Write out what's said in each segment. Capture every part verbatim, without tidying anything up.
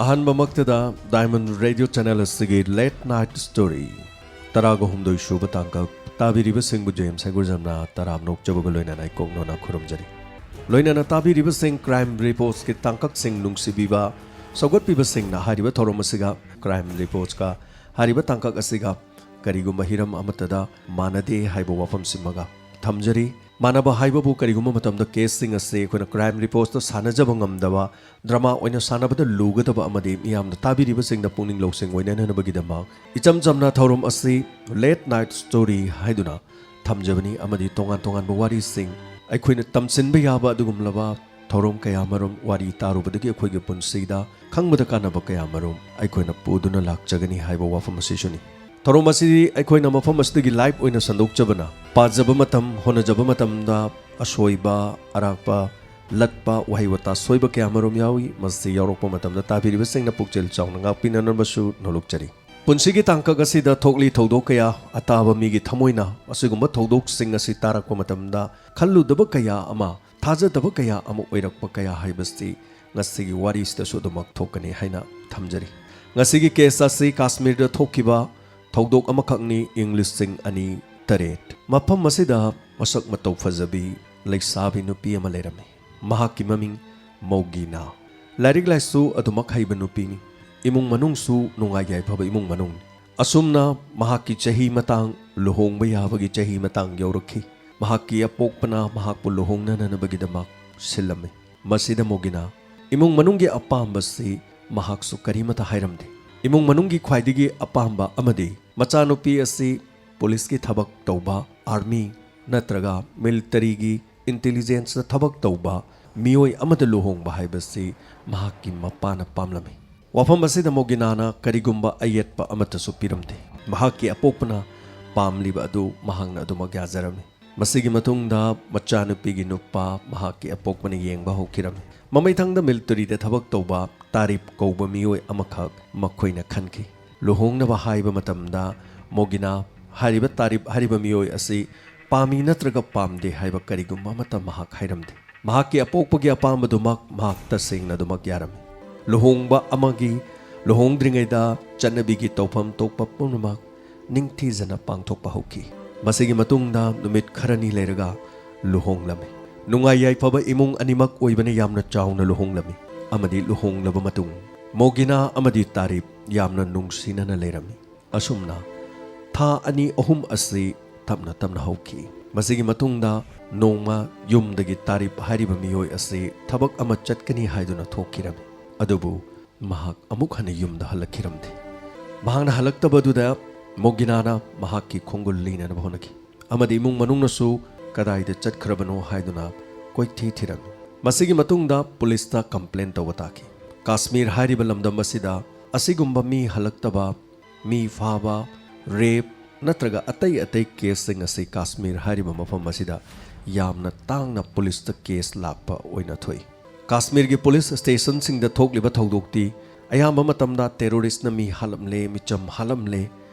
ꯑꯍꯥꯟꯕꯃꯛꯇꯗ Diamond Radio Channel ꯑꯁꯤꯒꯤ Late Night Story ꯇꯔꯥꯒ ꯍꯨꯝꯗꯣꯏ ꯁꯨꯕ ꯇꯥꯡꯀꯛ ꯇꯥꯕꯤꯔꯤꯕꯁꯤꯡꯕꯨ ꯖꯦꯝꯁ ꯍꯩꯒꯨꯔꯖꯝꯅ ꯇꯔꯥꯝꯅ ꯑꯣꯛꯆꯕꯒ ꯂꯣꯏꯅꯅ ꯑꯩ ꯀꯣꯛꯅꯣꯅ ꯈꯨꯔꯨꯝꯖꯔꯤ꯫ ꯂꯣꯏꯅꯅ ꯇꯥꯕꯤꯔꯤꯕꯁꯤꯡ Crime Reportsꯀꯤ ꯇꯥꯡꯀꯛꯁꯤꯡ ꯅꯨꯡꯁꯤꯕꯤꯕ ꯁꯧꯒꯠꯄꯤꯕꯁꯤꯡꯅ ꯍꯥꯏꯔꯤꯕ ꯊꯧꯔꯝ ꯑꯁꯤꯒ Crime Reportsꯀ ꯍꯥꯏꯔꯤꯕ ꯇꯥꯡꯀꯛ ꯑꯁꯤꯒ ꯀꯔꯤꯒꯨꯝꯕ ꯍꯤꯔꯝ ꯑꯃꯠꯇꯗ ꯃꯥꯟꯅꯗꯦ ꯍꯥꯏꯕ ꯋꯥꯐꯝꯁꯤꯃꯒ ꯊꯝꯖꯔꯤ꯫ ꯃꯥꯟꯅꯕ ꯍꯥꯏꯕꯕꯨ ꯀꯔꯤꯒꯨꯝꯕ ꯃꯇꯝꯗ caseꯁꯤꯡ ꯑꯁꯤ ꯑꯩꯈꯣꯏꯅ Crime Reportsꯇ ꯁꯥꯟꯅꯖꯕ ꯉꯝꯗꯕ, drama ꯑꯣꯏꯅ ꯁꯥꯟꯅꯕꯗ ꯂꯨꯒꯗꯕ ꯑꯃꯗꯤ ꯃꯤꯌꯥꯝꯅ ꯇꯥꯕꯤꯔꯤꯕꯁꯤꯡꯗ ꯄꯨꯛꯅꯤꯡ ꯂꯧꯁꯤꯡ ꯑꯣꯏꯅꯅꯕꯒꯤꯗꯃꯛ ꯏꯆꯝ ꯆꯝꯅ ꯊꯧꯔꯝ ꯑꯁꯤ Late Night Story ꯍꯥꯏꯗꯨꯅ ꯊꯝꯖꯕꯅꯤ ꯑꯃꯗꯤ ꯇꯣꯉꯥꯟ ꯇꯣꯉꯥꯟꯕ ꯋꯥꯔꯤꯁꯤꯡ ꯑꯩꯈꯣꯏꯅ ꯇꯝꯁꯤꯟꯕ ꯌꯥꯕ ꯑꯗꯨꯒꯨꯝꯂꯕ ꯊꯧꯔꯝ ꯀꯌꯥ ꯃꯔꯨꯝ ꯋꯥꯔꯤ ꯇꯥꯔꯨꯕꯗꯒꯤ ꯑꯩꯈꯣꯏꯒꯤ ꯄꯨꯟꯁꯤꯗ ꯈꯪꯕꯗ ꯀꯥꯟꯅꯕ ꯀꯌꯥ ꯃꯔꯨꯝ ꯑꯩꯈꯣꯏꯅ ꯄꯨꯗꯨꯅ ꯂꯥꯛꯆꯒꯅꯤ ꯍꯥꯏꯕ ꯋꯥꯐꯝ ꯑꯁꯤꯁꯨꯅꯤ꯫ ꯊꯧꯔꯝ ꯑꯁꯤꯗꯤ ꯑꯩꯈꯣꯏꯅ ꯃꯐꯝ ꯑꯁꯤꯗꯒꯤ live ꯑꯣꯏꯅ ꯁꯟꯗꯣꯛꯆꯕꯅ ꯄꯥꯖꯕ ꯃꯇꯝ, ꯍꯣꯠꯅꯖꯕ ꯃꯇꯝꯗ ꯑꯁꯣꯏꯕ, ꯑꯔꯥꯛꯄ, ꯂꯠꯄ, ꯋꯥꯍꯩ ꯋꯥꯇꯥ ꯁꯣꯏꯕ ꯀꯌꯥ ꯃꯔꯨꯝ ꯌꯥꯎꯏ꯫ ꯃꯁꯤ ꯌꯥꯎꯔꯛꯄ ꯃꯇꯝꯗ ꯇꯥꯕꯤꯔꯤꯕꯁꯤꯡꯅ ꯄꯨꯛꯆꯦꯜ ꯆꯥꯎꯅ ꯉꯥꯛꯄꯤꯅꯅꯕꯁꯨ ꯅꯣꯂꯨꯛꯆꯔꯤ꯫ ꯄꯨꯟꯁꯤꯒꯤ ꯇꯥꯡꯀꯛ ꯑꯁꯤꯗ ꯊꯣꯛꯂꯤ ꯊꯧꯗꯣꯛ ꯀꯌꯥ꯫ ꯑꯇꯥꯕ ꯃꯤꯒꯤ ꯊꯃꯣꯏꯅ ꯑꯁꯤꯒꯨꯝꯕ ꯊꯧꯗꯣꯛꯁꯤꯡ ꯑꯁꯤ ꯇꯥꯔꯛꯄ ꯃꯇꯝꯗ ꯈꯜꯂꯨꯗꯕ ꯀꯌꯥ ꯑꯃ, ꯊꯥꯖꯗꯕ ꯀꯌꯥ ꯑꯃ ꯑꯣꯏꯔꯛꯄ ꯀꯌꯥ ꯍꯥꯏꯕꯁꯤ ꯉꯁꯤꯒꯤ ꯋꯥꯔꯤꯁꯤꯗꯁꯨ ꯑꯗꯨꯃꯛ ꯊꯣꯛꯀꯅꯤ ꯍꯥꯏꯅ ꯊꯝꯖꯔꯤ꯫ ꯉꯁꯤꯒꯤ case ꯑꯁꯤ ꯀꯥꯁꯃꯤꯔꯗ ꯊꯣꯛꯈꯤꯕ ꯊꯧꯗꯣꯛ ꯑꯃꯈꯛꯅꯤ꯫ ꯏꯪ ꯂꯤꯁꯤꯡ ꯑꯅꯤ ꯇꯔꯦꯠ꯫ ꯃꯐꯝ ꯑꯁꯤꯗ ꯃꯁꯛ ꯃꯇꯧ ꯐꯖꯕꯤ ꯂꯩꯁꯥꯕꯤ ꯅꯨꯄꯤ ꯑꯃ ꯂꯩꯔꯝꯃꯤ꯫ ꯃꯍꯥꯛꯀꯤ ꯃꯃꯤꯡ ꯃꯧꯒꯤꯅꯥ꯫ ꯂꯥꯏꯔꯤꯛ ꯂꯥꯏꯁꯨ ꯑꯗꯨꯃꯛ ꯍꯩꯕ ꯅꯨꯄꯤꯅꯤ꯫ ꯏꯃꯨꯡ ꯃꯅꯨꯡꯁꯨ ꯅꯨꯡꯉꯥꯏ ꯌꯥꯏꯐꯕ ꯏꯃꯨꯡ ꯃꯅꯨꯡꯅꯤ꯫ ꯑꯁꯨꯝꯅ ꯃꯍꯥꯛꯀꯤ ꯆꯍꯤ ꯃꯇꯥꯡ, ꯂꯨꯍꯣꯡꯕ ꯌꯥꯕꯒꯤ ꯆꯍꯤ ꯃꯇꯥꯡ ꯌꯧꯔꯛꯈꯤ꯫ ꯃꯍꯥꯛꯀꯤ ꯑꯄꯣꯛꯄꯅ ꯃꯍꯥꯛꯄꯨ ꯂꯨꯍꯣꯡꯅꯅꯕꯒꯤꯗꯃꯛ ꯁꯤꯜꯂꯝꯃꯤ꯫ ꯃꯁꯤꯗ ꯃꯣꯒꯤꯅꯥ ꯏꯃꯨꯡ ꯃꯅꯨꯡꯒꯤ ꯑꯄꯥꯝꯕꯁꯤ ꯃꯍꯥꯛꯁꯨ ꯀꯔꯤꯃꯇ ꯍꯥꯏꯔꯝꯗꯦ꯫ ꯏꯃꯨꯡ ꯃꯅꯨꯡꯒꯤ ꯈ꯭ꯋꯥꯏꯗꯒꯤ ꯑꯄꯥꯝꯕ ꯑꯃꯗꯤ ꯃꯆꯥꯅꯨꯄꯤ ꯑꯁꯤ ꯄꯨꯂꯤꯁꯀꯤ ꯊꯕꯛ ꯇꯧꯕ, army ꯅꯠꯇ꯭ꯔꯒ militaryꯒꯤ intelligenceꯇ ꯊꯕꯛ ꯇꯧꯕ ꯃꯤꯑꯣꯏ ꯑꯃꯗ ꯂꯨꯍꯣꯡꯕ ꯍꯥꯏꯕꯁꯤ ꯃꯍꯥꯛꯀꯤ ꯃꯄꯥꯅ ꯄꯥꯝꯂꯝꯃꯤ꯫ ꯋꯥꯐꯝ ꯑꯁꯤꯗ ꯃꯣꯒꯤꯅꯥꯅ ꯀꯔꯤꯒꯨꯝꯕ ꯑꯌꯦꯠꯄ ꯑꯃꯠꯇꯁꯨ ꯄꯤꯔꯝꯗꯦ꯫ ꯃꯍꯥꯛꯀꯤ ꯑꯄꯣꯛꯄꯅ ꯄꯥꯝꯂꯤꯕ ꯑꯗꯨ ꯃꯍꯥꯛꯅ ꯑꯗꯨꯃꯛ ꯌꯥꯖꯔꯝꯃꯤ꯫ ꯃꯁꯤꯒꯤ ꯃꯇꯨꯡꯗ ꯃꯆꯥꯅꯨꯄꯤꯒꯤ ꯅꯨꯄꯥ ꯃꯍꯥꯛꯀꯤ ꯑꯄꯣꯛꯄꯅ ꯌꯦꯡꯕ ꯍꯧꯈꯤꯔꯝꯃꯤ꯫ ꯃꯃꯩꯊꯪꯗ militaryꯗ ꯊꯕꯛ ꯇꯧꯕ ꯇꯥꯔꯤꯞ ꯀꯧꯕ ꯃꯤꯑꯣꯏ ꯑꯃꯈꯛ ꯃꯈꯣꯏꯅ ꯈꯟꯈꯤ꯫ ꯂꯨꯍꯣꯡꯅꯕ ꯍꯥꯏꯕ ꯃꯇꯝꯗ ꯃꯣꯒꯤꯅꯥ ꯍꯥꯏꯔꯤꯕ ꯇꯥꯔꯤꯞ ꯍꯥꯏꯔꯤꯕ ꯃꯤꯑꯣꯏ ꯑꯁꯤ ꯄꯥꯝꯃꯤ ꯅꯠꯇ꯭ꯔꯒ ꯄꯥꯝꯗꯦ ꯍꯥꯏꯕ ꯀꯔꯤꯒꯨꯝꯕ ꯑꯃꯠꯇ ꯃꯍꯥꯛ ꯍꯥꯏꯔꯝꯗꯦ꯫ ꯃꯍꯥꯛꯀꯤ ꯑꯄꯣꯛꯄꯒꯤ ꯑꯄꯥꯝꯕꯗꯨꯃꯛ ꯃꯍꯥꯛ ꯇꯁꯦꯡꯅ ꯑꯗꯨꯃꯛ ꯌꯥꯔꯝꯃꯤ꯫ ꯂꯨꯍꯣꯡꯕ ꯑꯃꯒꯤ ꯂꯨꯍꯣꯡꯗ꯭ꯔꯤꯉꯩꯗ ꯆꯠꯅꯕꯤꯒꯤ ꯇꯧꯐꯝ ꯊꯣꯛꯄ ꯄꯨꯝꯅꯃꯛ ꯅꯤꯡꯊꯤꯖꯅ ꯄꯥꯡꯊꯣꯛꯄ ꯍꯧꯈꯤ꯫ ꯃꯁꯤꯒꯤ ꯃꯇꯨꯡꯗ ꯅꯨꯃꯤꯠ ꯈꯔꯅꯤ ꯂꯩꯔꯒ ꯂꯨꯍꯣꯡꯂꯝꯃꯤ꯫ ꯅꯨꯡꯉꯥꯏ ꯌꯥꯏꯐꯕ ꯏꯃꯨꯡ ꯑꯅꯤꯃꯛ ꯑꯣꯏꯕꯅ ꯌꯥꯝꯅ ꯆꯥꯎꯅ ꯂꯨꯍꯣꯡꯂꯝꯃꯤ꯫ ꯑꯃꯗꯤ ꯂꯨꯍꯣꯡꯂꯕ ꯃꯇꯨꯡ ꯃꯣꯒꯤꯅꯥ ꯑꯃꯗꯤ ꯇꯥꯔꯤꯞ ꯌꯥꯝꯅ ꯅꯨꯡꯁꯤꯅꯅ ꯂꯩꯔꯝꯃꯤ꯫ ꯑꯁꯨꯝꯅ ꯊꯥ ꯑꯅꯤ ꯑꯍꯨꯝ ꯑꯁꯤ ꯇꯞꯅ ꯇꯞꯅ ꯍꯧꯈꯤ꯫ ꯃꯁꯤꯒꯤ ꯃꯇꯨꯡꯗ ꯅꯣꯡꯃ ꯌꯨꯝꯗꯒꯤ ꯇꯥꯔꯤꯞ ꯍꯥꯏꯔꯤꯕ ꯃꯤꯑꯣꯏ ꯑꯁꯤ ꯊꯕꯛ ꯑꯃ ꯆꯠꯀꯅꯤ ꯍꯥꯏꯗꯨꯅ ꯊꯣꯛꯈꯤꯔꯝꯃꯤ꯫ ꯑꯗꯨꯕꯨ ꯃꯍꯥꯛ ꯑꯃꯨꯛ ꯍꯟꯅ ꯌꯨꯝꯗ ꯍꯜꯂꯛꯈꯤꯔꯝꯗꯦ꯫ ꯃꯍꯥꯛꯅ ꯍꯜꯂꯛꯇꯕꯗꯨꯗ ꯃꯣꯒꯤꯅꯥꯅ ꯃꯍꯥꯛꯀꯤ ꯈꯣꯡꯒꯨꯜ ꯂꯤꯅꯅꯕ ꯍꯣꯠꯅꯈꯤ꯫ ꯑꯃꯗꯤ ꯏꯃꯨꯡ ꯃꯅꯨꯡꯅꯁꯨ ꯀꯗꯥꯏꯗ ꯆꯠꯈ꯭ꯔꯕꯅꯣ ꯍꯥꯏꯗꯨꯅ ꯀꯣꯏꯊꯤ ꯊꯤꯔꯝꯃꯤ꯫ ꯃꯁꯤꯒꯤ ꯃꯇꯨꯡꯗ ꯄꯨꯂꯤꯁꯇ ꯀꯝꯄ꯭ꯂꯦꯟ ꯇꯧꯕ ꯇꯥꯈꯤ꯫ ꯀꯥꯁꯃꯤꯔ ꯍꯥꯏꯔꯤꯕ ꯂꯝꯗꯝ ꯑꯁꯤꯗ ꯑꯁꯤꯒꯨꯝꯕ ꯃꯤ ꯍꯜꯂꯛꯇꯕ, ꯃꯤ ꯐꯥꯕ, ꯔꯦꯞ ꯅꯠꯇ꯭ꯔꯒ ꯑꯇꯩ ꯑꯇꯩ ꯀꯦꯁꯁꯤꯡ ꯑꯁꯤ ꯀꯥꯁꯃꯤꯔ ꯍꯥꯏꯔꯤꯕ ꯃꯐꯝ ꯑꯁꯤꯗ ꯌꯥꯝꯅ ꯇꯥꯡꯅ ꯄꯨꯂꯤꯁꯇ ꯀꯦꯁ ꯂꯥꯛꯄ ꯑꯣꯏꯅ ꯊꯣꯛꯏ꯫ ꯀꯥꯁꯃꯤꯔꯒꯤ ꯄꯨꯂꯤꯁ ꯁ꯭ꯇꯦꯁꯟꯁꯤꯡꯗ ꯊꯣꯛꯂꯤꯕ ꯊꯧꯗꯣꯛꯇꯤ ꯑꯌꯥꯝꯕ ꯃꯇꯝꯗ ꯇꯦꯔꯣꯔꯤꯁꯅ ꯃꯤ ꯍꯥꯠꯂꯝꯂꯦ, ꯃꯤꯆꯝ ꯍꯥꯠꯂꯝꯂꯦ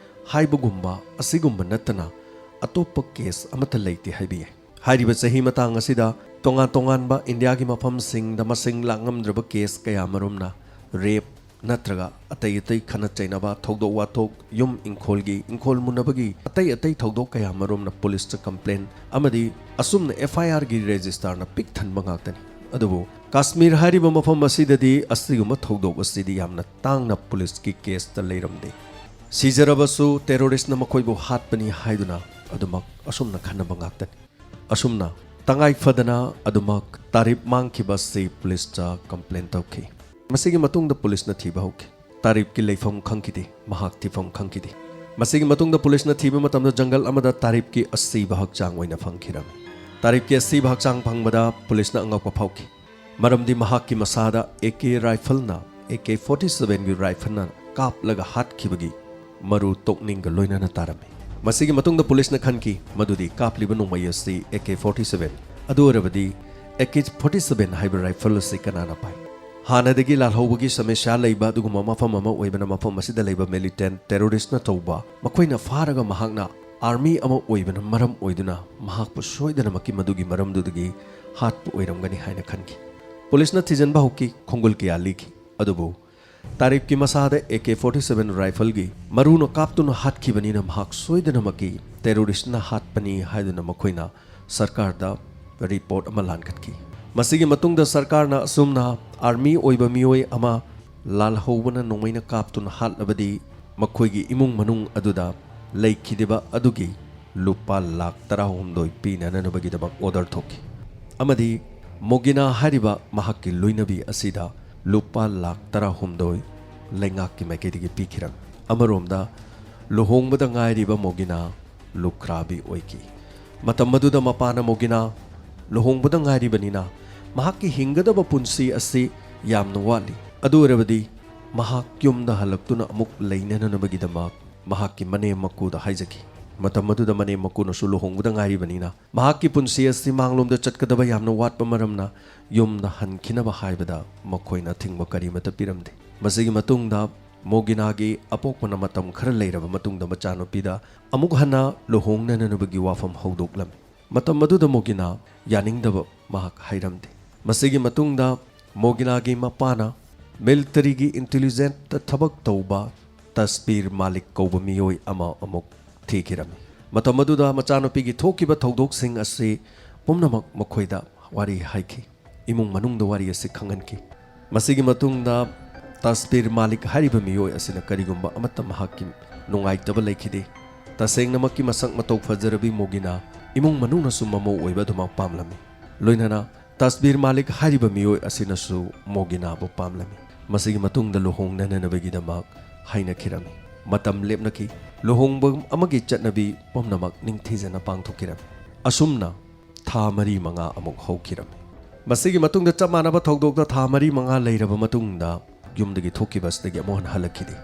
ꯍꯥꯏꯕꯒꯨꯝꯕ ꯑꯁꯤꯒꯨꯝꯕ ꯅꯠꯇꯅ ꯑꯇꯣꯞꯄ ꯀꯦꯁ ꯑꯃꯠꯇ ꯂꯩꯇꯦ ꯍꯥꯏꯕ ꯌꯥꯏ꯫ ꯍꯥꯏꯔꯤꯕ ꯆꯍꯤ ꯃꯇꯥꯡ ꯑꯁꯤꯗ ꯇꯣꯉꯥꯟ ꯇꯣꯉꯥꯟꯕ ꯏꯟꯗꯤꯌꯥꯒꯤ ꯃꯐꯝꯁꯤꯡꯗ ꯃꯁꯤꯡ ꯂꯥꯛꯉꯝꯗ꯭ꯔꯕ ꯀꯦꯁ ꯀꯌꯥꯃꯔꯨꯝꯅ ꯔꯦꯞ ꯅꯠꯇ꯭ꯔꯒ ꯑꯇꯩ ꯑꯇꯩ ꯈꯠꯅ ꯆꯩꯅꯕ, ꯊꯧꯗꯣꯛ ꯋꯥꯊꯣꯛ, ꯌꯨꯝ ꯏꯪꯈꯣꯜꯒꯤ, ꯏꯪꯈꯣꯜ ꯃꯨꯟꯅꯕꯒꯤ ꯑꯇꯩ ꯑꯇꯩ ꯊꯧꯗꯣꯛ ꯀꯌꯥꯃꯔꯨꯝꯅ ꯄꯨꯂꯤꯁꯇ ꯀꯝꯄ꯭ꯂꯦꯟ ꯑꯃꯗꯤ ꯑꯁꯨꯝꯅ ꯑꯦꯐ ꯑꯥꯏ ꯑꯥꯔꯒꯤ ꯔꯦꯖꯤꯁꯇꯥꯔꯅ ꯄꯤꯛ ꯊꯟꯕ ꯉꯥꯛꯇꯅꯤ꯫ ꯑꯗꯨꯕꯨ ꯀꯥꯁꯃꯤꯔ ꯍꯥꯏꯔꯤꯕ ꯃꯐꯝ ꯑꯁꯤꯗꯗꯤ ꯑꯁꯤꯒꯨꯝꯕ ꯊꯧꯗꯣꯛ ꯑꯁꯤꯗꯤ ꯌꯥꯝꯅ ꯇꯥꯡꯅ ꯄꯨꯂꯤꯁꯀꯤ ꯀꯦꯁꯇ ꯂꯩꯔꯝꯗꯦ꯫ ꯁꯤꯖꯔꯕꯁꯨ ꯇꯦꯔꯣꯔꯤꯁꯅ ꯃꯈꯣꯏꯕꯨ ꯍꯥꯠꯄꯅꯤ ꯍꯥꯏꯗꯨꯅ ꯑꯗꯨꯃꯛ ꯑꯁꯨꯝꯅ ꯈꯟꯅꯕ ꯉꯥꯛꯇꯅꯤ꯫ ꯑꯁꯨꯝꯅ ꯇꯉꯥꯏ ꯐꯗꯅ ꯑꯗꯨꯃꯛ ꯇꯥꯔꯤꯞ ꯃꯥꯡꯈꯤꯕ ꯑꯁꯤ ꯄꯨꯂꯤꯁꯇ ꯀꯝꯄ꯭ꯂꯦꯟ ꯇꯧꯈꯤ꯫ ꯃꯁꯤꯒꯤ ꯃꯇꯨꯡꯗ ꯄꯨꯂꯤꯁꯅ ꯊꯤꯕ ꯍꯧꯈꯤ꯫ ꯇꯥꯔꯤꯞꯀꯤ ꯂꯩꯐꯝ ꯈꯪꯈꯤꯗꯦ, ꯃꯍꯥꯛ ꯊꯤꯐꯝ ꯈꯪꯈꯤꯗꯦ꯫ ꯃꯁꯤꯒꯤ ꯃꯇꯨꯡꯗ ꯄꯨꯂꯤꯁꯅ ꯊꯤꯕ ꯃꯇꯝꯗ ꯖꯪꯒꯜ ꯑꯃꯗ ꯇꯥꯔꯤꯞꯀꯤ ꯑꯁꯤꯕ ꯍꯛꯆꯥꯡ ꯑꯣꯏꯅ ꯐꯪꯈꯤꯔꯝꯃꯤ꯫ ꯇꯥꯔꯤꯞꯀꯤ ꯑꯁꯤꯕ ꯍꯛꯆꯥꯡ ꯐꯪꯕꯗ ꯄꯨꯂꯤꯁꯅ ꯑꯉꯛꯄ ꯐꯥꯎꯈꯤ꯫ ꯃꯔꯝꯗꯤ ꯃꯍꯥꯛꯀꯤ ꯃꯁꯥꯗ A K ꯔꯥꯏꯐꯜꯅ, A K forty ꯁꯚꯦꯟꯒꯤ ꯔꯥꯏꯐꯜꯅ ꯀꯥꯞꯂꯒ ꯍꯥꯠꯈꯤꯕꯒꯤ ꯃꯔꯨ ꯇꯣꯛꯅꯤꯡꯒ ꯂꯣꯏꯅꯅ ꯇꯥꯔꯝꯃꯤ꯫ ꯃꯁꯤꯒꯤ ꯃꯇꯨꯡꯗ ꯄꯨꯂꯤꯁꯅ ꯈꯟꯈꯤ ꯃꯗꯨꯗꯤ ꯀꯥꯞꯂꯤꯕ ꯅꯣꯡꯃꯩ ꯑꯁꯤ ꯑꯦ ꯀꯦ ꯐꯣꯔꯇꯤ ꯁꯚꯦꯟ, ꯑꯗꯨ ꯑꯣꯏꯔꯕꯗꯤ ꯑꯦ ꯀꯦ ꯐꯣꯔꯇꯤ ꯁꯚꯦꯟ ꯍꯥꯏꯕ ꯔꯥꯏꯐꯜ ꯑꯁꯤ ꯀꯅꯥꯅ ꯄꯥꯏ? ꯍꯥꯟꯅꯗꯒꯤ ꯂꯥꯜꯍꯧꯕꯒꯤ ꯁꯃꯁ꯭ꯌꯥ ꯂꯩꯕ ꯑꯗꯨꯒꯨꯝꯕ ꯃꯐꯝ ꯑꯃ ꯑꯣꯏꯕꯅ ꯃꯐꯝ ꯑꯁꯤꯗ ꯂꯩꯕ ꯃꯤꯂꯤꯇꯦꯟꯠ ꯇꯦꯔꯣꯔꯤꯁꯅ ꯇꯧꯕ ꯃꯈꯣꯏꯅ ꯐꯥꯔꯒ ꯃꯍꯥꯛꯅ ꯑꯥꯔꯃꯤ ꯑꯃ ꯑꯣꯏꯕꯅ ꯃꯔꯝ ꯑꯣꯏꯗꯨꯅ ꯃꯍꯥꯛꯄꯨ ꯁꯣꯏꯗꯅꯃꯛꯀꯤ ꯃꯗꯨꯒꯤ ꯃꯔꯝꯗꯨꯗꯒꯤ ꯍꯥꯠꯄ ꯑꯣꯏꯔꯝꯒꯅꯤ ꯍꯥꯏꯅ ꯈꯟꯈꯤ꯫ ꯄꯨꯂꯤꯁꯅ ꯊꯤꯖꯤꯟꯕ ꯍꯧꯈꯤ, ꯈꯣꯡꯒꯨꯜ ꯀꯌꯥ ꯂꯤꯈꯤ꯫ ꯑꯗꯨꯕꯨ ꯇꯥꯔꯤꯐꯀꯤ ꯃꯁꯥꯗ ꯑꯦ ꯀꯦ ꯐꯣꯔꯇꯤ ꯁꯚꯦꯟ ꯔꯥꯏꯐꯜꯒꯤ ꯃꯔꯨꯅ ꯀꯥꯞꯇꯨꯅ ꯍꯥꯠꯈꯤꯕꯅꯤꯅ ꯃꯍꯥꯛ ꯁꯣꯏꯗꯅꯃꯛꯀꯤ ꯇꯦꯔꯣꯔꯤꯁ꯭ꯠꯅ ꯍꯥꯠꯄꯅꯤ ꯍꯥꯏꯗꯨꯅ ꯃꯈꯣꯏꯅ ꯁꯔꯀꯥꯔꯗ ꯔꯤꯄꯣꯔꯠ ꯑꯃ ꯂꯥꯟꯒꯠꯈꯤ꯫ ꯃꯁꯤꯒꯤ ꯃꯇꯨꯡꯗ ꯁꯔꯀꯥꯔꯅ ꯑꯁꯨꯝꯅ ꯑꯥꯔꯃꯤ ꯑꯣꯏꯕ ꯃꯤꯑꯣꯏ ꯑꯃ ꯂꯥꯜꯍꯧꯕꯅ ꯅꯣꯡꯃꯩꯅ ꯀꯥꯞꯇꯨꯅ ꯍꯥꯠꯂꯕꯗꯤ ꯃꯈꯣꯏꯒꯤ ꯏꯃꯨꯡ ꯃꯅꯨꯡ ꯑꯗꯨꯗ ꯂꯩꯈꯤꯗꯕ ꯑꯗꯨꯒꯤ ꯂꯨꯄꯥ ꯂꯥꯈ ꯇꯔꯥꯍꯨꯝꯗꯣꯏ ꯄꯤꯅꯅꯕꯒꯤꯗꯃꯛ ꯑꯣꯔꯗꯔ ꯊꯣꯛꯈꯤ꯫ ꯑꯃꯗꯤ ꯃꯣꯒꯤꯅꯥ ꯍꯥꯏꯔꯤꯕ ꯃꯍꯥꯛꯀꯤ ꯂꯣꯏꯅꯕꯤ ꯑꯁꯤꯗ ꯂꯨꯄꯥ ꯂꯥꯈ ꯇꯔꯥꯍꯨꯝꯗꯣꯏ ꯂꯩꯉꯥꯛꯀꯤ ꯃꯥꯏꯀꯩꯗꯒꯤ ꯄꯤꯈꯤꯔꯝꯃꯤ꯫ ꯑꯃꯔꯣꯝꯗ ꯂꯨꯍꯣꯡꯕꯗ ꯉꯥꯏꯔꯤꯕ ꯃꯣꯒꯤꯅꯥ ꯂꯨꯈ꯭ꯔꯥꯕꯤ ꯑꯣꯏꯈꯤ꯫ ꯃꯇꯝ ꯑꯗꯨꯗ ꯃꯄꯥꯅ ꯃꯣꯒꯤꯅꯥ ꯂꯨꯍꯣꯡꯕꯗ ꯉꯥꯏꯔꯤꯕꯅꯤꯅ ꯃꯍꯥꯛꯀꯤ ꯍꯤꯡꯒꯗꯕ ꯄꯨꯟꯁꯤ ꯑꯁꯤ ꯌꯥꯝꯅ ꯋꯥꯠꯂꯤ꯫ ꯑꯗꯨ ꯑꯣꯏꯔꯕꯗꯤ ꯃꯍꯥꯛ ꯌꯨꯝꯗ ꯍꯜꯂꯛꯇꯨꯅ ꯑꯃꯨꯛ ꯂꯩꯅꯅꯕꯒꯤꯗꯃꯛ ꯃꯍꯥꯛꯀꯤ ꯃꯅꯦꯝ ꯃꯀꯨꯗ ꯍꯥꯏꯖꯈꯤ꯫ ꯃꯇꯝ ꯑꯗꯨꯗ ꯃꯅꯦꯝ ꯃꯀꯨꯅꯁꯨ ꯂꯨꯍꯣꯡꯕꯗ ꯉꯥꯏꯔꯤꯕꯅꯤꯅ ꯃꯍꯥꯛꯀꯤ ꯄꯨꯟꯁꯤ ꯑꯁꯤ ꯃꯥꯡꯂꯣꯝꯗ ꯆꯠꯀꯗꯕ ꯌꯥꯝꯅ ꯋꯥꯠꯄ ꯃꯔꯝꯅ ꯌꯨꯝꯗ ꯍꯟꯈꯤꯅꯕ ꯍꯥꯏꯕꯗ ꯃꯈꯣꯏꯅ ꯑꯊꯤꯡꯕ ꯀꯔꯤꯃꯠꯇ ꯄꯤꯔꯝꯗꯦ꯫ ꯃꯁꯤꯒꯤ ꯃꯇꯨꯡꯗ ꯃꯣꯒꯤꯅꯥꯒꯤ ꯑꯄꯣꯛꯄꯅ ꯃꯇꯝ ꯈꯔ ꯂꯩꯔꯕ ꯃꯇꯨꯡꯗ ꯃꯆꯥꯅꯨꯄꯤꯗ ꯑꯃꯨꯛ ꯍꯟꯅ ꯂꯨꯍꯣꯡꯅꯅꯕꯒꯤ ꯋꯥꯐꯝ ꯍꯧꯗꯣꯛꯂꯝꯃꯤ꯫ ꯃꯇꯝ ꯑꯗꯨꯗ ꯃꯣꯒꯤꯅꯥ ꯌꯥꯅꯤꯡꯗꯕ ꯃꯍꯥꯛ ꯍꯥꯏꯔꯝꯗꯦ꯫ ꯃꯁꯤꯒꯤ ꯃꯇꯨꯡꯗ ꯃꯣꯒꯤꯅꯥꯒꯤ ꯃꯄꯥꯅ ꯃꯤꯂꯤꯇꯔꯤꯒꯤ ꯏꯟꯇꯦꯂꯤꯖꯦꯟꯁꯇ ꯊꯕꯛ ꯇꯧꯕ ꯇꯁꯕꯤꯔ ꯃꯥꯂꯤꯛ ꯀꯧꯕ ꯃꯤꯑꯣꯏ ꯑꯃ ꯑꯃꯨꯛ ꯊꯤꯈꯤꯔꯝꯃꯤ꯫ ꯃꯇꯝ ꯑꯗꯨꯗ ꯃꯆꯥꯅꯨꯄꯤꯒꯤ ꯊꯣꯛꯈꯤꯕ ꯊꯧꯗꯣꯛꯁꯤꯡ ꯑꯁꯤ ꯄꯨꯝꯅꯃꯛ ꯃꯈꯣꯏꯗ ꯋꯥꯔꯤ ꯍꯥꯏꯈꯤ꯫ ꯏꯃꯨꯡ ꯃꯅꯨꯡꯗ ꯋꯥꯔꯤ ꯑꯁꯤ ꯈꯪꯍꯟꯈꯤ꯫ ꯃꯁꯤꯒꯤ ꯃꯇꯨꯡꯗ ꯇꯁꯕꯤꯔ ꯃꯥꯂꯤꯛ ꯍꯥꯏꯔꯤꯕ ꯃꯤꯑꯣꯏ ꯑꯁꯤꯅ ꯀꯔꯤꯒꯨꯝꯕ ꯑꯃꯠꯇ ꯃꯍꯥꯛꯀꯤ ꯅꯨꯡꯉꯥꯏꯇꯕ ꯂꯩꯈꯤꯗꯦ꯫ ꯇꯁꯦꯡꯅꯃꯛꯀꯤ ꯃꯁꯛ ꯃꯇꯧ ꯐꯖꯔꯕꯤ ꯃꯣꯒꯤꯅꯥ ꯏꯃꯨꯡ ꯃꯅꯨꯡꯅꯁꯨ ꯃꯃꯧ ꯑꯣꯏꯕ ꯑꯗꯨꯃꯛ ꯄꯥꯝꯂꯝꯃꯤ꯫ ꯂꯣꯏꯅꯅ ꯇꯁꯕꯤꯔ ꯃꯥꯂꯤꯛ ꯍꯥꯏꯔꯤꯕ ꯃꯤꯑꯣꯏ ꯑꯁꯤꯅꯁꯨ ꯃꯣꯒꯤꯅꯥꯕꯨ ꯄꯥꯝꯂꯝꯃꯤ꯫ ꯃꯁꯤꯒꯤ ꯃꯇꯨꯡꯗ ꯂꯨꯍꯣꯡꯅꯅꯕꯒꯤꯗꯃꯛ ꯍꯥꯏꯅꯈꯤꯔꯝꯃꯤ꯫ ꯃꯇꯝ ꯂꯦꯞꯅꯈꯤ꯫ ꯂꯨꯍꯣꯡꯕ ꯑꯃꯒꯤ ꯆꯠꯅꯕꯤ ꯄꯨꯝꯅꯃꯛ ꯅꯤꯡꯊꯤꯖꯅ ꯄꯥꯡꯊꯣꯛꯈꯤꯔꯝꯃꯤ꯫ ꯑꯁꯨꯝꯅ ꯊꯥ ꯃꯔꯤ ꯃꯉꯥ ꯑꯃꯨꯛ ꯍꯧꯈꯤꯔꯝꯃꯤ꯫ ꯃꯁꯤꯒꯤ ꯃꯇꯨꯡꯗ ꯆꯞ ꯃꯥꯟꯅꯕ ꯊꯧꯗꯣꯛꯇ ꯊꯥ ꯃꯔꯤ ꯃꯉꯥ ꯂꯩꯔꯕ ꯃꯇꯨꯡꯗ ꯌꯨꯝꯗꯒꯤ ꯊꯣꯛꯈꯤꯕ ꯑꯁꯤꯗꯒꯤ ꯑꯃꯨꯛ ꯍꯟꯅ ꯍꯜꯂꯛꯈꯤꯗꯦ꯫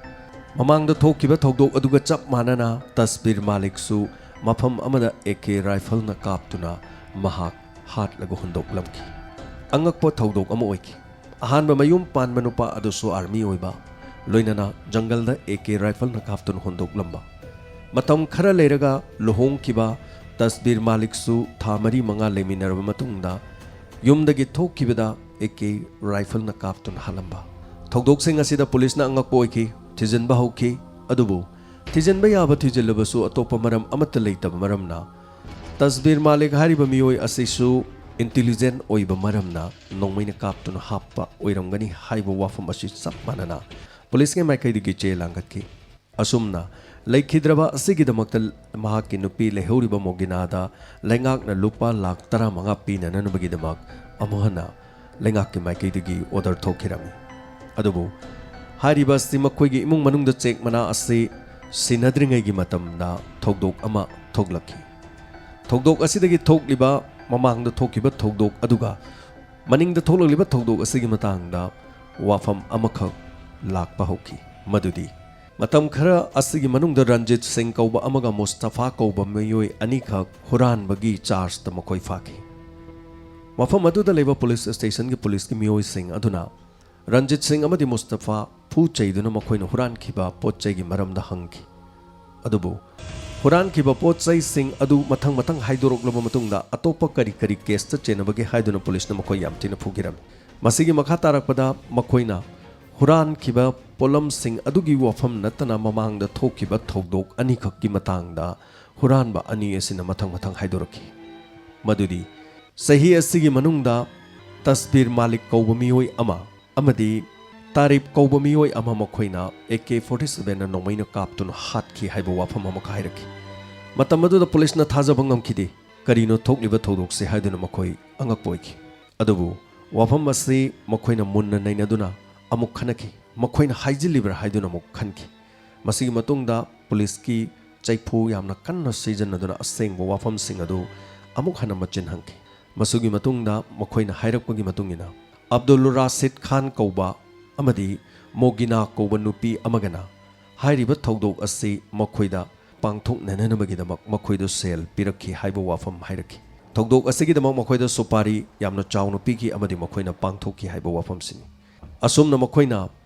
ꯃꯃꯥꯡꯗ ꯊꯣꯛꯈꯤꯕ ꯊꯧꯗꯣꯛ ꯑꯗꯨꯒ ꯆꯞ ꯃꯥꯟꯅꯅ ꯇꯁꯕꯤꯔ ꯃꯥꯂꯤꯛꯁꯨ ꯃꯐꯝ ꯑꯃꯗ ꯑꯦ ꯀꯦ ꯔꯥꯏꯐꯜꯅ ꯀꯥꯞꯇꯨꯅ ꯃꯍꯥꯛ ꯍꯥꯠꯂꯒ ꯍꯨꯟꯗꯣꯛꯂꯝꯈꯤ꯫ ꯑꯉꯛꯄ ꯊꯧꯗꯣꯛ ꯑꯃ ꯑꯣꯏꯈꯤ꯫ ꯑꯍꯥꯟꯕ ꯃꯌꯨꯝ ꯄꯥꯟꯕ ꯅꯨꯄꯥ ꯑꯗꯨꯁꯨ ꯑꯥꯔꯃꯤ ꯑꯣꯏꯕ, ꯂꯣꯏꯅꯅ ꯖꯪꯒꯜꯗ ꯑꯦ ꯀꯦ ꯔꯥꯏꯐꯜꯅ ꯀꯥꯞꯇꯨꯅ ꯍꯨꯟꯗꯣꯛꯂꯝꯕ꯫ ꯃꯇꯝ ꯈꯔ ꯂꯩꯔꯒ ꯂꯨꯍꯣꯡꯈꯤꯕ ꯇꯁꯕꯤꯔ ꯃꯥꯂꯤꯛꯁꯨ ꯊꯥ ꯃꯔꯤ ꯃꯉꯥ ꯂꯩꯃꯤꯟꯅꯔꯕ ꯃꯇꯨꯡꯗ ꯌꯨꯝꯗꯒꯤ ꯊꯣꯛꯈꯤꯕꯗ ꯑꯦ ꯀꯦ ꯔꯥꯏꯐꯜꯅ ꯀꯥꯞꯇꯨꯅ ꯍꯥꯠꯂꯝꯕ꯫ ꯊꯧꯗꯣꯛꯁꯤꯡ ꯑꯁꯤꯗ ꯄꯨꯂꯤꯁꯅ ꯑꯉꯛꯄ ꯑꯣꯏꯈꯤ, ꯊꯤꯖꯤꯟꯕ ꯍꯧꯈꯤ꯫ ꯑꯗꯨꯕꯨ ꯊꯤꯖꯤꯟꯕ ꯌꯥꯕ ꯊꯤꯖꯤꯜꯂꯕꯁꯨ ꯑꯇꯣꯞꯄ ꯃꯔꯝ ꯑꯃꯠꯇ ꯂꯩꯇꯕ ꯃꯔꯝꯅ ꯇꯁꯕꯤꯔ ꯃꯥꯂꯤꯛ ꯍꯥꯏꯔꯤꯕ ꯃꯤꯑꯣꯏ ꯑꯁꯤꯁꯨ ꯏꯟꯇꯤꯂꯤꯖꯦꯟ ꯑꯣꯏꯕ ꯃꯔꯝꯅ ꯅꯣꯡꯃꯩꯅ ꯀꯥꯞꯇꯨꯅ ꯍꯥꯞꯄ ꯑꯣꯏꯔꯝꯒꯅꯤ ꯍꯥꯏꯕ ꯋꯥꯐꯝ ꯑꯁꯤ ꯆꯞ ꯃꯥꯟꯅꯅ ꯄꯨꯂꯤꯁꯀꯤ ꯃꯥꯏꯀꯩꯗꯒꯤ ꯆꯦ ꯂꯥꯡꯒꯠꯈꯤ꯫ ꯑꯁꯨꯝꯅ ꯂꯩꯈꯤꯗ꯭ꯔꯕ ꯑꯁꯤꯒꯤꯗꯃꯛꯇ ꯃꯍꯥꯛꯀꯤ ꯅꯨꯄꯤ ꯂꯩꯍꯧꯔꯤꯕ ꯃꯣꯒꯤꯅꯥꯗ ꯂꯩꯉꯥꯛꯅ ꯂꯨꯄꯥ ꯂꯥꯈ ꯇꯔꯥꯃꯉꯥ ꯄꯤꯅꯅꯕꯒꯤꯗꯃꯛ ꯑꯃꯨꯛ ꯍꯟꯅ ꯂꯩꯉꯥꯛꯀꯤ ꯃꯥꯏꯀꯩꯗꯒꯤ ꯑꯣꯔꯗꯔ ꯊꯣꯛꯈꯤꯔꯝꯃꯤ꯫ ꯑꯗꯨꯕꯨ ꯍꯥꯏꯔꯤꯕ ꯑꯁꯤ ꯃꯈꯣꯏꯒꯤ ꯏꯃꯨꯡ ꯃꯅꯨꯡꯗ ꯆꯦꯛ ꯃꯅꯥ ꯑꯁꯤ ꯁꯤꯟꯅꯗ꯭ꯔꯤꯉꯩꯒꯤ ꯃꯇꯝꯗ ꯊꯧꯗꯣꯛ ꯑꯃ ꯊꯣꯛꯂꯛꯈꯤ꯫ ꯊꯧꯗꯣꯛ ꯑꯁꯤꯗꯒꯤ ꯊꯣꯛꯂꯤꯕ, ꯃꯃꯥꯡꯗ ꯊꯣꯛꯈꯤꯕ ꯊꯧꯗꯣꯛ ꯑꯗꯨꯒ ꯃꯅꯤꯡꯗ ꯊꯣꯛꯂꯛꯂꯤꯕ ꯊꯧꯗꯣꯛ ꯑꯁꯤꯒꯤ ꯃꯇꯥꯡꯗ ꯋꯥꯐꯝ ꯑꯃꯈꯛ ꯂꯥꯛꯄ ꯍꯧꯈꯤ, ꯃꯗꯨꯗꯤ ꯃꯇꯝ ꯈꯔ ꯑꯁꯤꯒꯤ ꯃꯅꯨꯡꯗ ꯔꯟꯖꯤꯠ ꯁꯤꯡ ꯀꯧꯕ ꯑꯃꯒ ꯃꯨꯁꯇꯐꯥ ꯀꯧꯕ ꯃꯤꯑꯣꯏ ꯑꯅꯤꯈꯛ ꯍꯨꯔꯥꯟꯕꯒꯤ ꯆꯥꯔꯖꯇ ꯃꯈꯣꯏ ꯐꯥꯈꯤ꯫ ꯃꯐꯝ ꯑꯗꯨꯗ ꯂꯩꯕ ꯄꯨꯂꯤꯁ ꯁ꯭ꯇꯦꯁꯟꯒꯤ ꯄꯨꯂꯤꯁꯀꯤ ꯃꯤꯑꯣꯏꯁꯤꯡ ꯑꯗꯨꯅ ꯔꯟꯖꯤꯠ ꯁꯤꯡ ꯑꯃꯗꯤ ꯃꯨꯁꯇꯐꯥ ꯐꯨ ꯆꯩꯗꯨꯅ ꯃꯈꯣꯏꯅ ꯍꯨꯔꯥꯟꯈꯤꯕ ꯄꯣꯠ ꯆꯩꯒꯤ ꯃꯔꯝꯗ ꯍꯪꯈꯤ꯫ ꯑꯗꯨꯕꯨ ꯍꯨꯔꯥꯟꯈꯤꯕ ꯄꯣꯠ ꯆꯩꯁꯤꯡ ꯑꯗꯨ ꯃꯊꯪ ꯃꯊꯪ ꯍꯥꯏꯗꯣꯔꯛꯂꯕ ꯃꯇꯨꯡꯗ ꯑꯇꯣꯞꯄ ꯀꯔꯤ ꯀꯔꯤ ꯀꯦꯁꯇ ꯆꯦꯟꯅꯕꯒꯦ ꯍꯥꯏꯗꯨꯅ ꯄꯨꯂꯤꯁꯅ ꯃꯈꯣꯏ ꯌꯥꯝ ꯊꯤꯅ ꯐꯨꯈꯤꯔꯝꯃꯤ꯫ ꯃꯁꯤꯒꯤ ꯃꯈꯥ ꯇꯥꯔꯛꯄꯗ ꯃꯈꯣꯏꯅ ꯍꯨꯔꯥꯟꯈꯤꯕ ꯄꯣꯠꯂꯝꯁꯤꯡ ꯑꯗꯨꯒꯤ ꯋꯥꯐꯝ ꯅꯠꯇꯅ ꯃꯃꯥꯡꯗ ꯊꯣꯛꯈꯤꯕ ꯊꯧꯗꯣꯛ ꯑꯅꯤꯈꯛꯀꯤ ꯃꯇꯥꯡꯗ ꯍꯨꯔꯥꯟꯕ ꯑꯅꯤ ꯑꯁꯤꯅ ꯃꯊꯪ ꯃꯊꯪ ꯍꯥꯏꯗꯣꯔꯛꯈꯤ, ꯃꯗꯨꯗꯤ ꯆꯍꯤ ꯑꯁꯤꯒꯤ ꯃꯅꯨꯡꯗ ꯇꯁꯕꯤꯔ ꯃꯥꯂꯤꯛ ꯀꯧꯕ ꯃꯤꯑꯣꯏ ꯑꯃ ꯑꯃꯗꯤ ꯇꯥꯔꯤꯞ ꯀꯧꯕ ꯃꯤꯑꯣꯏ ꯑꯃ ꯃꯈꯣꯏꯅ ꯑꯦ ꯀꯦ ꯐꯣꯔꯇꯤ ꯁꯚꯦꯟꯅ ꯅꯣꯡꯃꯩꯅ ꯀꯥꯞꯇꯨꯅ ꯍꯥꯠꯈꯤ ꯍꯥꯏꯕ ꯋꯥꯐꯝ ꯑꯃꯈꯛ ꯍꯥꯏꯔꯛꯈꯤ꯫ ꯃꯇꯝ ꯑꯗꯨꯗ ꯄꯨꯂꯤꯁꯅ ꯊꯥꯖꯕ ꯉꯝꯈꯤꯗꯦ꯫ ꯀꯔꯤꯅꯣ ꯊꯣꯛꯂꯤꯕ ꯊꯧꯗꯣꯛꯁꯦ ꯍꯥꯏꯗꯨꯅ ꯃꯈꯣꯏ ꯑꯉꯛꯄ ꯑꯣꯏꯈꯤ꯫ ꯑꯗꯨꯕꯨ ꯋꯥꯐꯝ ꯑꯁꯤ ꯃꯈꯣꯏꯅ ꯃꯨꯟꯅ ꯅꯩꯅꯗꯨꯅ ꯑꯃꯨꯛ ꯈꯟꯅꯈꯤ꯫ ꯃꯈꯣꯏꯅ ꯍꯥꯏꯖꯤꯜꯂꯤꯕ꯭ꯔꯥ ꯍꯥꯏꯗꯨꯅ ꯑꯃꯨꯛ ꯈꯟꯈꯤ꯫ ꯃꯁꯤꯒꯤ ꯃꯇꯨꯡꯗ ꯄꯨꯂꯤꯁꯀꯤ ꯆꯩꯐꯨ ꯌꯥꯝꯅ ꯀꯟꯅ ꯁꯤꯖꯤꯟꯅꯗꯨꯅ ꯑꯁꯦꯡꯕ ꯋꯥꯐꯝꯁꯤꯡ ꯑꯗꯨ ꯑꯃꯨꯛ ꯍꯟꯅ ꯃꯆꯤꯟ ꯍꯪꯈꯤ꯫ ꯃꯁꯤꯒꯤ ꯃꯇꯨꯡꯗ ꯃꯈꯣꯏꯅ ꯍꯥꯏꯔꯛꯄꯒꯤ ꯃꯇꯨꯡ ꯏꯟꯅ, ꯑꯕꯗꯨꯜ ꯔꯥꯁꯤꯗ ꯈꯥꯟ ꯀꯧꯕ ꯑꯃꯗꯤ ꯃꯣꯒꯤꯅꯥ ꯀꯧꯕ ꯅꯨꯄꯤ ꯑꯃꯒꯅ ꯍꯥꯏꯔꯤꯕ ꯊꯧꯗꯣꯛ ꯑꯁꯤ ꯃꯈꯣꯏꯗ ꯄꯥꯡꯊꯣꯛꯅꯅꯕꯒꯤꯗꯃꯛ ꯃꯈꯣꯏꯗ ꯁꯦꯜ ꯄꯤꯔꯛꯈꯤ ꯍꯥꯏꯕ ꯋꯥꯐꯝ ꯍꯥꯏꯔꯛꯈꯤ꯫ ꯊꯧꯗꯣꯛ ꯑꯁꯤꯒꯤꯗꯃꯛ ꯃꯈꯣꯏꯗ ꯁꯨꯄꯥꯔꯤ ꯌꯥꯝꯅ ꯆꯥꯎꯅ ꯄꯤꯈꯤ ꯑꯃꯗꯤ ꯃꯈꯣꯏꯅ ꯄꯥꯡꯊꯣꯛꯈꯤ ꯍꯥꯏꯕ ꯋꯥꯐꯝꯁꯤꯅꯤ꯫ ꯑꯁꯨꯝꯅ ꯃꯈꯣꯏꯅ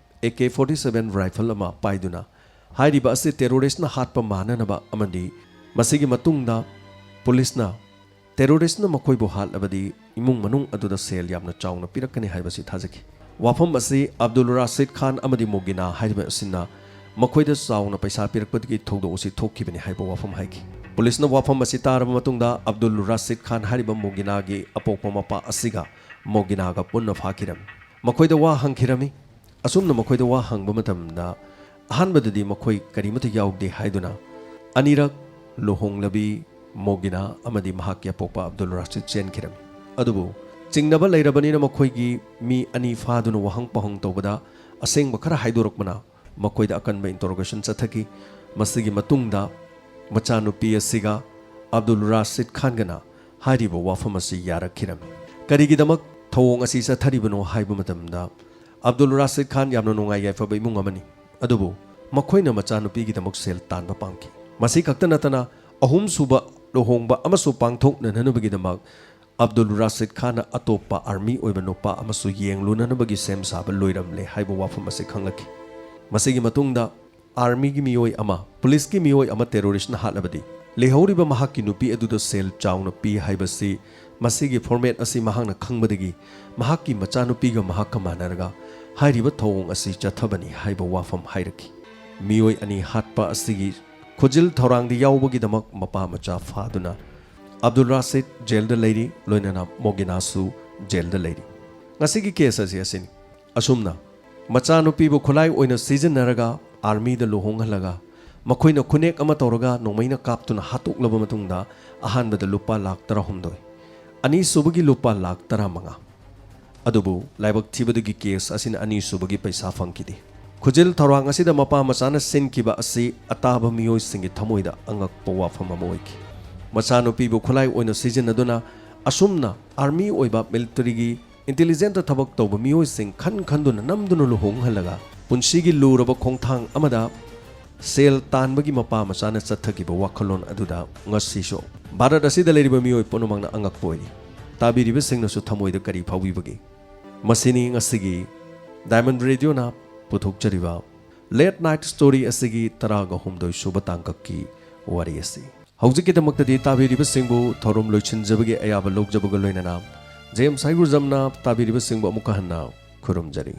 A K forty seven rifle ꯑꯃ ꯄꯥꯏꯗꯨꯅ ꯍꯥꯏꯔꯤꯕ ꯑꯁꯤ ꯇꯦꯔꯣꯔꯤꯁ꯭ꯠꯅ ꯍꯥꯠꯄ ꯃꯥꯟꯅꯅꯕ ꯑꯃꯗꯤ ꯃꯁꯤꯒꯤ ꯃꯇꯨꯡꯗ ꯄꯨꯂꯤꯁꯅ ꯇꯦꯔꯣꯔꯤꯁ꯭ꯠꯅ ꯃꯈꯣꯏꯕꯨ ꯍꯥꯠꯂꯕꯗꯤ ꯏꯃꯨꯡ ꯃꯅꯨꯡ ꯑꯗꯨꯗ ꯁꯦꯜ ꯌꯥꯝꯅ ꯆꯥꯎꯅ ꯄꯤꯔꯛꯀꯅꯤ ꯍꯥꯏꯕꯁꯤ ꯊꯥꯖꯈꯤ꯫ ꯋꯥꯐꯝ ꯑꯁꯤ ꯑꯕꯗꯨꯜ ꯔꯥꯁꯤꯗ ꯈꯥꯟ ꯑꯃꯗꯤ ꯃꯣꯒꯤꯅꯥ ꯍꯥꯏꯔꯤꯕ ꯑꯁꯤꯅ ꯃꯈꯣꯏꯗ ꯆꯥꯎꯅ ꯄꯩꯁꯥ ꯄꯤꯔꯛꯄꯗꯒꯤ ꯊꯧꯗꯣꯛ ꯑꯁꯤ ꯊꯣꯛꯈꯤꯕꯅꯤ ꯍꯥꯏꯕ ꯋꯥꯐꯝ ꯍꯥꯏꯈꯤ꯫ ꯄꯨꯂꯤꯁꯅ ꯋꯥꯐꯝ ꯑꯁꯤ ꯇꯥꯔꯕ ꯃꯇꯨꯡꯗ ꯑꯕꯗꯨꯜ ꯔꯥꯁꯤꯗ ꯈꯥꯟ ꯍꯥꯏꯔꯤꯕ ꯃꯣꯒꯤꯅꯥꯒꯤ ꯑꯄꯣꯛꯄ ꯃꯄꯥ ꯑꯁꯤꯒ ꯃꯣꯒꯤꯅꯥꯒ ꯄꯨꯟꯅ ꯐꯥꯈꯤꯔꯝꯃꯤ꯫ ꯃꯈꯣꯏꯗ ꯋꯥ ꯍꯪꯈꯤꯔꯝꯃꯤ꯫ ꯑꯁꯨꯝꯅ ꯃꯈꯣꯏꯗ ꯋꯥ ꯍꯪꯕ ꯃꯇꯝꯗ ꯑꯍꯥꯟꯕꯗꯗꯤ ꯃꯈꯣꯏ ꯀꯔꯤꯃꯠꯇ ꯌꯥꯎꯗꯦ ꯍꯥꯏꯗꯨꯅ ꯑꯅꯤꯔꯛ ꯂꯨꯍꯣꯡꯂꯕꯤ ꯃꯣꯒꯤꯅꯥ ꯑꯃꯗꯤ ꯃꯍꯥꯛꯀꯤ ꯑꯄꯣꯛꯄ ꯑꯕꯗꯨꯜ ꯔꯥꯁꯤꯗ ꯆꯦꯟꯈꯤꯔꯝꯃꯤ꯫ ꯑꯗꯨꯕꯨ ꯆꯤꯡꯅꯕ ꯂꯩꯔꯕꯅꯤꯅ ꯃꯈꯣꯏꯒꯤ ꯃꯤ ꯑꯅꯤ ꯐꯥꯗꯨꯅ ꯋꯥꯍꯪ ꯄꯥꯎꯍꯪ ꯇꯧꯕꯗ ꯑꯁꯦꯡꯕ ꯈꯔ ꯍꯥꯏꯗꯣꯔꯛꯄꯅ ꯃꯈꯣꯏꯗ ꯑꯀꯟꯕ interrogation ꯆꯠꯊꯈꯤ꯫ ꯃꯁꯤꯒꯤ ꯃꯇꯨꯡꯗ ꯃꯆꯥꯅꯨꯄꯤ ꯑꯁꯤꯒ ꯑꯕꯗꯨꯜ ꯔꯥꯁꯤꯗ ꯈꯥꯟꯒꯅ ꯍꯥꯏꯔꯤꯕ ꯋꯥꯐꯝ ꯑꯁꯤ ꯌꯥꯔꯛꯈꯤꯔꯝꯃꯤ꯫ ꯀꯔꯤꯒꯤꯗꯃꯛ ꯊꯧꯑꯣꯡ ꯑꯁꯤ ꯆꯠꯊꯔꯤꯕꯅꯣ ꯍꯥꯏꯕ ꯃꯇꯝꯗ, ꯑꯕꯗꯨꯜ ꯔꯥꯁꯤꯗ ꯈꯥꯟ ꯌꯥꯝꯅ ꯅꯨꯡꯉꯥꯏ ꯌꯥꯏꯐꯕ ꯏꯃꯨꯡ ꯑꯃꯅꯤ, ꯑꯗꯨꯕꯨ ꯃꯈꯣꯏꯅ ꯃꯆꯥꯅꯨꯄꯤꯒꯤꯗꯃꯛ ꯁꯦꯜ ꯇꯥꯟꯕ ꯄꯥꯝꯈꯤ꯫ ꯃꯁꯤ ꯈꯛꯇ ꯅꯠꯇꯅ, ꯑꯍꯨꯝꯁꯨꯕ ꯂꯨꯍꯣꯡꯕ ꯑꯃꯁꯨ ꯄꯥꯡꯊꯣꯛꯅꯅꯕꯒꯤꯗꯃꯛ ꯑꯕꯗꯨꯜ ꯔꯥꯁꯤꯗ ꯈꯥꯟꯅ ꯑꯇꯣꯞꯄ army ꯑꯣꯏꯕ ꯅꯨꯄꯥ ꯑꯃꯁꯨ ꯌꯦꯡꯂꯨꯅꯅꯕꯒꯤ ꯁꯦꯝ ꯁꯥꯕ ꯂꯣꯏꯔꯝꯂꯦ ꯍꯥꯏꯕ ꯋꯥꯐꯝ ꯑꯁꯤ ꯈꯪꯂꯛꯈꯤ꯫ ꯃꯁꯤꯒꯤ ꯃꯇꯨꯡꯗ armyꯒꯤ ꯃꯤꯑꯣꯏ ꯑꯃ, ꯄꯨꯂꯤꯁꯀꯤ ꯃꯤꯑꯣꯏ ꯑꯃ terroristꯅ ꯍꯥꯠꯂꯕꯗꯤ, ꯂꯩꯍꯧꯔꯤꯕ ꯃꯍꯥꯛꯀꯤ ꯅꯨꯄꯤ ꯑꯗꯨꯗ ꯁꯦꯜ ꯆꯥꯎꯅ ꯄꯤ ꯍꯥꯏꯕꯁꯤ, ꯃꯁꯤꯒꯤ format ꯑꯁꯤ ꯃꯍꯥꯛꯅ ꯈꯪꯕꯗꯒꯤ ꯃꯍꯥꯛꯀꯤ ꯃꯆꯥꯅꯨꯄꯤꯒ ꯃꯍꯥꯛꯀ ꯃꯥꯟꯅꯔꯒ ꯍꯥꯏꯔꯤꯕ ꯊꯧꯑꯣꯡ ꯑꯁꯤ ꯆꯠꯊꯕꯅꯤ ꯍꯥꯏꯕ ꯋꯥꯐꯝ ꯍꯥꯏꯔꯛꯈꯤ꯫ ꯃꯤꯑꯣꯏ ꯑꯅꯤ ꯍꯥꯠꯄ ꯑꯁꯤꯒꯤ ꯈꯨꯖꯤꯜ ꯊꯧꯔꯥꯡꯗ ꯌꯥꯎꯕꯒꯤꯗꯃꯛ ꯃꯄꯥ ꯃꯆꯥ ꯐꯥꯗꯨꯅ ꯑꯕꯗꯨꯜ ꯔꯥꯁꯤꯗ ꯖꯦꯜꯗ ꯂꯩꯔꯤ, ꯂꯣꯏꯅꯅ ꯃꯣꯒꯤꯅꯥꯁꯨ ꯖꯦꯜꯗ ꯂꯩꯔꯤ꯫ ꯉꯁꯤꯒꯤ case ꯑꯁꯤ ꯑꯁꯤꯅꯤ꯫ ꯑꯁꯨꯝꯅ ꯃꯆꯥꯅꯨꯄꯤꯕꯨ ꯈꯨꯠꯂꯥꯏ ꯑꯣꯏꯅ ꯁꯤꯖꯤꯟꯅꯔꯒ armyꯗ ꯂꯨꯍꯣꯡꯍꯜꯂꯒ ꯃꯈꯣꯏꯅ ꯈꯨꯅꯦꯛ ꯑꯃ ꯇꯧꯔꯒ ꯅꯣꯡꯃꯩꯅ ꯀꯥꯞꯇꯨꯅ ꯍꯥꯠꯇꯣꯛꯂꯕ ꯃꯇꯨꯡꯗ ꯑꯍꯥꯟꯕꯗ ꯂꯨꯄꯥ ꯂꯥꯈ ꯇꯔꯥꯍꯨꯝꯗꯣꯏ, ꯑꯅꯤꯁꯨꯕꯒꯤ ꯂꯨꯄꯥ ꯂꯥꯈ ꯇꯔꯥꯃꯉꯥ꯫ ꯑꯗꯨꯕꯨ ꯂꯥꯏꯕꯛ ꯊꯤꯕꯗꯒꯤ case ꯑꯁꯤꯅ ꯑꯅꯤꯁꯨꯕꯒꯤ ꯄꯩꯁꯥ ꯐꯪꯈꯤꯗꯦ꯫ ꯈꯨꯖꯤꯜ ꯊꯧꯔꯥꯡ ꯑꯁꯤꯗ ꯃꯄꯥ ꯃꯆꯥꯅ ꯁꯤꯟꯈꯤꯕ ꯑꯁꯤ ꯑꯇꯥꯕ ꯃꯤꯑꯣꯏꯁꯤꯡꯒꯤ ꯊꯃꯣꯏꯗ ꯑꯉꯛꯄ ꯋꯥꯐꯝ ꯑꯃ ꯑꯣꯏꯈꯤ꯫ ꯃꯆꯥꯅꯨꯄꯤꯕꯨ ꯈꯨꯠꯂꯥꯏ ꯑꯣꯏꯅ ꯁꯤꯖꯤꯟꯅꯗꯨꯅ ꯑꯁꯨꯝꯅ army ꯑꯣꯏꯕ, militaryꯒꯤ intelligentꯇ ꯊꯕꯛ ꯇꯧꯕ ꯃꯤꯑꯣꯏꯁꯤꯡ ꯈꯟ ꯈꯟꯗꯨꯅ ꯅꯝꯗꯨꯅ ꯂꯨꯍꯣꯡꯍꯜꯂꯒ ꯄꯨꯟꯁꯤꯒꯤ ꯂꯨꯔꯕ ꯈꯣꯡꯊꯥꯡ ꯑꯃꯗ ꯁꯦꯜ ꯇꯥꯟꯕꯒꯤ ꯃꯄꯥ ꯃꯆꯥꯅ ꯆꯠꯊꯈꯤꯕ ꯋꯥꯈꯜꯂꯣꯟ ꯑꯗꯨꯗ ꯉꯁꯤꯁꯨ ꯚꯥꯔꯠ ꯑꯁꯤꯗ ꯂꯩꯔꯤꯕ ꯃꯤꯑꯣꯏ ꯄꯨꯝꯅꯃꯛꯅ ꯑꯉꯛꯄ ꯑꯣꯏꯔꯤ꯫ ꯇꯥꯕꯤꯔꯤꯕꯁꯤꯡꯅꯁꯨ ꯊꯃꯣꯏꯗ ꯀꯔꯤ ꯐꯥꯎꯕꯤꯕꯒꯦ? ꯃꯁꯤꯅꯤ ꯉꯁꯤꯒꯤ Diamond Radioꯅ ꯄꯨꯊꯣꯛꯆꯔꯤꯕ Late Night Story ꯑꯁꯤꯒꯤ ꯇꯔꯥꯒ ꯍꯨꯝꯗꯣꯏ ꯁꯨꯕ ꯇꯥꯡꯀꯛꯀꯤ ꯋꯥꯔꯤ ꯑꯁꯤ꯫ ꯍꯧꯖꯤꯛꯀꯤꯗꯃꯛꯇꯗꯤ ꯇꯥꯕꯤꯔꯤꯕꯁꯤꯡꯕꯨ ꯊꯧꯔꯝ ꯂꯣꯏꯁꯤꯟꯖꯕꯒꯤ ꯑꯌꯥꯕ ꯂꯧꯖꯕꯒ ꯂꯣꯏꯅꯅ ꯖꯦꯝꯁ ꯍꯩꯒ꯭ꯔꯨꯖꯝꯅ ꯇꯥꯕꯤꯔꯤꯕꯁꯤꯡꯕꯨ ꯑꯃꯨꯛꯀ ꯍꯟꯅ ꯈꯨꯔꯨꯝꯖꯔꯤ꯫